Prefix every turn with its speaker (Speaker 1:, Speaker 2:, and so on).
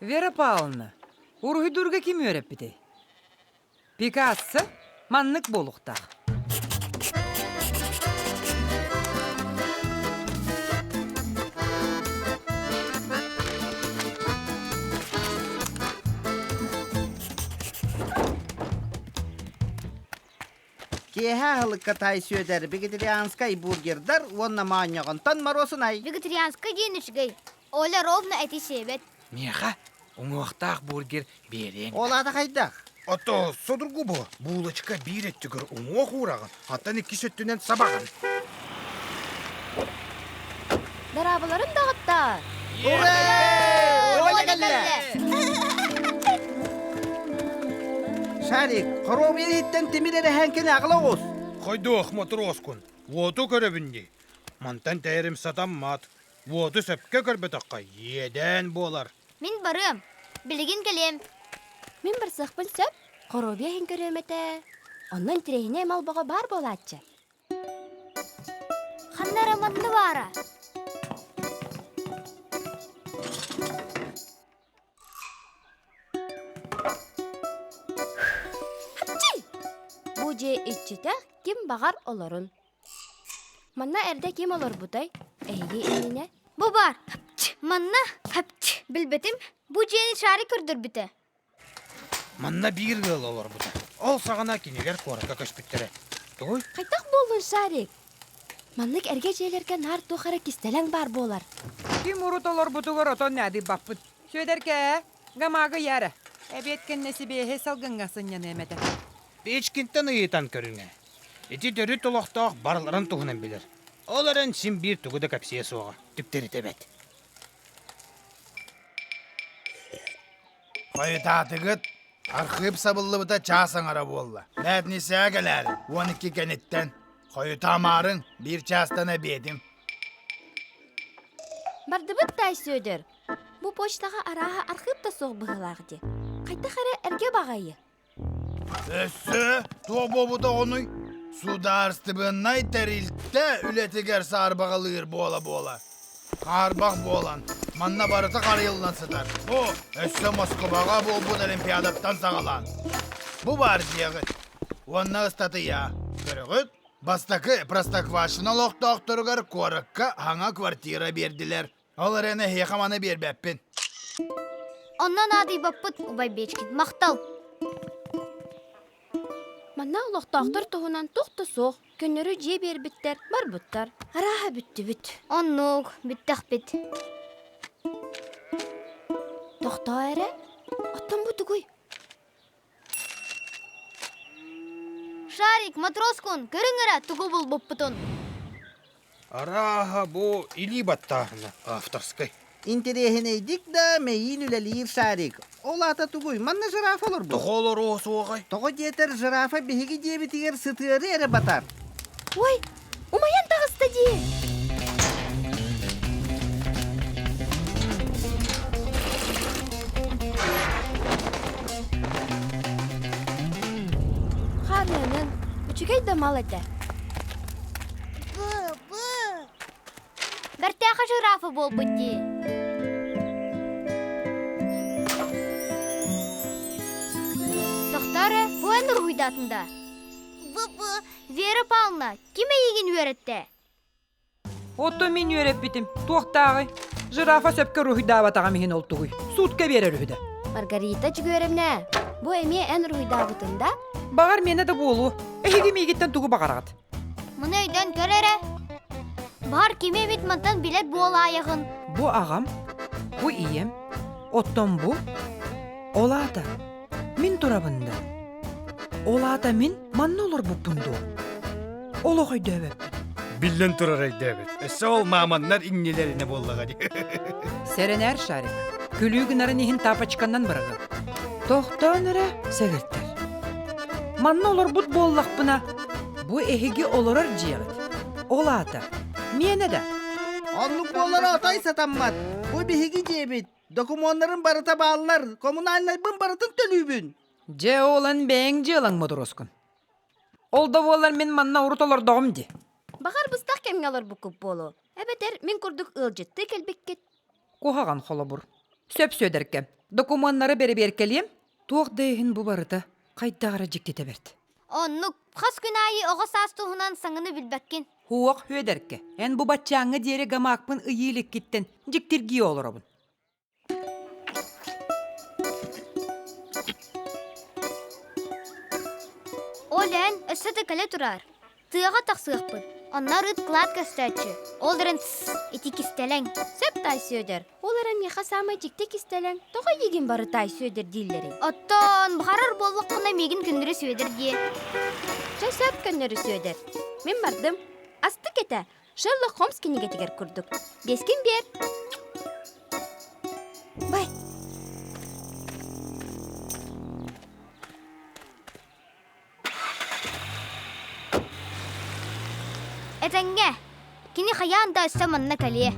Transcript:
Speaker 1: Вера Павловна, уруһуйдуурга ким үөрэппитэй? Пикассо маннык буолуохтаах.
Speaker 2: Киэһэ аһылыкка Тай Сүөдэр вегетарианскай бургердар уонна моонньоҕонтон моруосунай.
Speaker 3: Вегетарианскай диэн үчүгэй. Оля ровно эти сиэбэт.
Speaker 4: Миэхэ уҥуохтаах бургер биэриэҥ.
Speaker 2: Ол аата хайдах?
Speaker 5: Ото судургу бу. Булочка биир өттүгэр уҥуох уураҕын, оттон иккис өттүнэн сабаҕын.
Speaker 6: Дорооболорун доҕоттоор!
Speaker 2: Ура! Оля кэллэ! Шарик, хоруобуйа иһиттэн тимир эрэһээҥкини аҕала оҕус.
Speaker 5: Хойдуох мотуруоскун, уоту көрөбүн дии. Мантан тэйэрим сатаммат. Уоту сөпкө көрбөтөххө иэдээн буолар.
Speaker 3: Мин барыам. Билигин кэлиэм.
Speaker 6: Мин барсыахпын сөп. Хоруобуйа иһин көрүөм этэ. Онно интэриэһинэй малбоҕо баар буолааччы.
Speaker 3: Ханна эрэ манна баара.
Speaker 6: Хапчый! Бу дьиэ иччитэ ким баҕар олорун. Манна эрдэ ким олорбутай? Эһиги иннинэ?
Speaker 3: Бу баар. Манна. Билбэтим. Бу дьиэни шарик көрдөрбүтэ.
Speaker 5: Манна биир ыал олорбута. Ол саҕана кинилэр куоракка көспүттэрэ. Тугуй?
Speaker 6: Хайдах буоллун, Шарик? Маннык эргэ дьиэлэргэ наар туох эрэ кистэлэҥ баар буолар.
Speaker 1: Ким урут олорбутугар отон наадыйбаппыт. Сүөдэркээ, гамаагы яра. Эбиэт кэннэ сибиэһэй салгыҥҥа сынньаныам этэ.
Speaker 5: Печкинтэн ыйытан көрүҥэ. Ити төрүт олохтоох барыларын туһунан билэр. Ол эрэн син биир тугу да кэпсиэ суоҕа, түктэритэбэт.
Speaker 7: Хойутаатыгыт? Архыып сабыллыбыта чаас аҥара буолла. Бээтинсэҕэ кэлээри, 12 кэнниттэн. Хойутаамаарыҥ, биир чаастан эбиэтим.
Speaker 6: Бардыбыт Таай Сүөдэр. Бу почтаҕа арааһа архыып да суох быһыылаах дии. Хайдах эрэ эргэ баҕайы.
Speaker 7: Өссө туох буолбут оҕонуй? Судаарыстыбаннай тэрилтэ үлэтигэр саарбаҕалыыр буола-буола. Хаарбах буолан, манна барыта харыйыллан сытар. Бу өссө Москубаҕа буолбут Олимпиадаттан саҕалаан. Бу баар дьиэҕит. Уонна ыстатыйа. Көрөҕүт? Бастакы Простоквашино олохтоохторугар куоракка хаҥа квартира биэрдилэр. Ол эрэн эһиэхэ маны биэрбэппин.
Speaker 3: Онно наадыйбаппыт, убай Бечкин. Махтал.
Speaker 6: Манна олохтоохтор туһунан туох да суох. Көннөрү дьиэ биэрбиттэр, барбыттар. Арааһа бүттүбүт.
Speaker 3: Оннук, бүттэхпит.
Speaker 6: Тохтоо эрэ. Оттон бу тугуй?
Speaker 3: Шарик, матроскун, көрүҥ эрэ тугу булбуппутун.
Speaker 5: Арааһа бу илии баттааһына авторскай.
Speaker 2: Интэриэһинэйдик да мэйиин үлэлиир Шарик. Ол аата тугуй? Манна жирафа олорбут.
Speaker 5: Тоҕо олоруо суоҕай?
Speaker 2: Тоҕо диэтэр жирафа биһиги дьиэбитигэр сытыары эрэ батар.
Speaker 6: Ой, умайан таҕыста дии. Хаарыанын, үчүгэй да мал этэ.
Speaker 3: Бэртээхэ жирафа буолбут дии. Тохтоо эрэ, бу эн уруһуйдаатын да? Бу-бу, Вера Павловна, ким эйигин үөрэттэ?
Speaker 1: Оттон мин үөрэппитим. Туохтааҕый? Жирафа сөпкө уруһуйдаабатаҕым иһин ол тугуй? Суутка биэрэр үһү да.
Speaker 6: Маргарита Дьүгүөрэбнэ, бу эмиэ эн уруһуйдаабытыҥ да?
Speaker 1: Баҕар миэнэ да буолуо. Эһиги миигиттэн тугу баҕараҕыт?
Speaker 3: Маны өйдөөн көр эрэ. Баҕар кими эмит мантан билэр буолаайаҕын.
Speaker 1: Бу аҕам, бу ийэм, оттон бу ол аата мин турабын да. Ол аата мин манна олорбуппун дуо? Олох өйдөөбөппүн.
Speaker 5: Биллэн турар өйдөөбүт. Өссө ол мааманнар иннилэринэ буоллаҕа дии.
Speaker 1: Сэрэнээр, Шарик. Күлүү гынарын иһин тапочканнан быраҕын. Тохтоон эрэ, сэгэртэр. Манна олорбут буоллахпына, бу эһиги олорор дьиэҕит. Ол аата, миэнэ да.
Speaker 2: Оннук буолара отой сатаммат. Бу биһиги дьиэбит. Докумуоннарым барыта бааллар. Коммунальнайбын барытын төлүүбүн.
Speaker 1: Дьэ, ол эн бэйэҥ дьыалаҥ мотуруоскун. Ол да буоллар мин манна урут олордоҕум дии.
Speaker 6: Баҕар быстах кэмҥэ олорбуккут буолуо. Эбэтэр мин курдук ыалдьыттыы кэлбиккит.
Speaker 1: Куһаҕан холобур. Сөп Сүөдэркэ, докумуоннары бэрэбиэркэлиэм. Туох да иһин бу барыта хайдах эрэ дьиктитэ бэрт.
Speaker 3: Оннук, хас күн аайы оҕо саас туһунан саҥаны билбэккин.
Speaker 1: Һуох, Сүөдэркэ, эн бу баччааҥҥа диэри гамаакпын ыйыы иликкиттэн дьиктиргии олоробун.
Speaker 3: Ол эн өссө да кэлэ тураар. Тыаҕа тахсыахпыт. Онно арыт кылаат көстөөччү. Ол эрэн тсс, ити кистэлэҥ.
Speaker 6: Сөп таай Сүөдэр. Ол эрэн миэхэ саамай дьикти кистэлэҥ. Тоҕо эйигин бары таай Сүөдэр дииллэрий?
Speaker 3: Оттон баҕарар буоллаххына миигин көннөрү Сүөдэр диэ.
Speaker 6: Чэ сөп көннөрү Сүөдэр. Мин бардым. Астык этэ. Шерлок Холмс кинигэтигэр курдук. Биэскин биэр. Бай.
Speaker 3: Этэҥҥэ, кини хайаан да өссө манна кэлиэ.